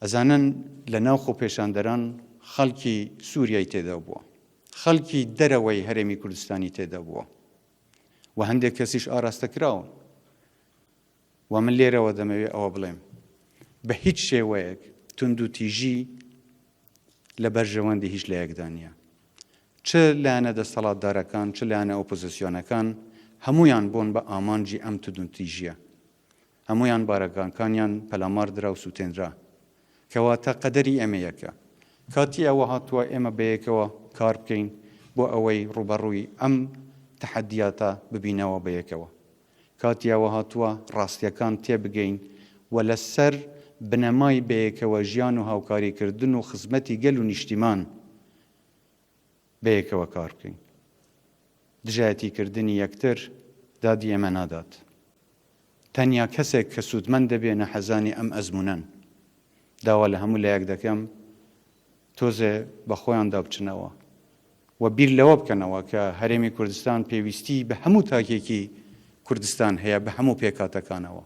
ئەزانن لە ناو خۆپێشاندەران خەڵکی سووریای تێدا بووە، خەڵکی دەرەوەی هەرێمی کوردستانی تێدا بووە و هەندێک کەسیش ئاراستە کراون و من لێرەوە دەمەوێ ئەوە بڵێم بە هیچ شێوەیەک توندوتیژی لە بەرژەوەندی هیچ لایەکدا نییە. چ لایەنە دەستەڵاتدارەکان، چ لایەنە ئۆپۆزسیۆنەکان هەموویان بوون بە ئامانجی ئەم توندوتیژییە. هەموویان بارەگاکانیان پەلامار درا و سووتێنرا. کەواتە قەدەری ئێمە یەکە. کاتی ئەوە هاتووە ئێمە بەیەکەوە کار بکەین بۆ ئەوەی ڕووبەڕووی ئەم تەحەدیاتە ببینەوە بەیەکەوە. کاتی ئەوە هاتووە ڕاستییەکان تێبگەین و لەسەر بنەمای بەیەکەوە ژیان و هاوکاریکردن و خزمەتی گەل و نیشتیمان بەیەکەوە کار بکەین. دژایەتیکردنی یەکتر دادی ئێمە نادات. تەنیا کەسێک کە سوودمەند دەبێ نەحەزانی ئەم ئەزموونەن. داوا لە هەموو لایەک دەکەم تۆزێ بە خۆیاندا بچنەوە و بیر لەوە بکەنەوە کە هەرێمی کوردستان پێویستی بە هەموو تاکێکی کوردستان هەیە بە هەموو پێکهاتەکانەوە.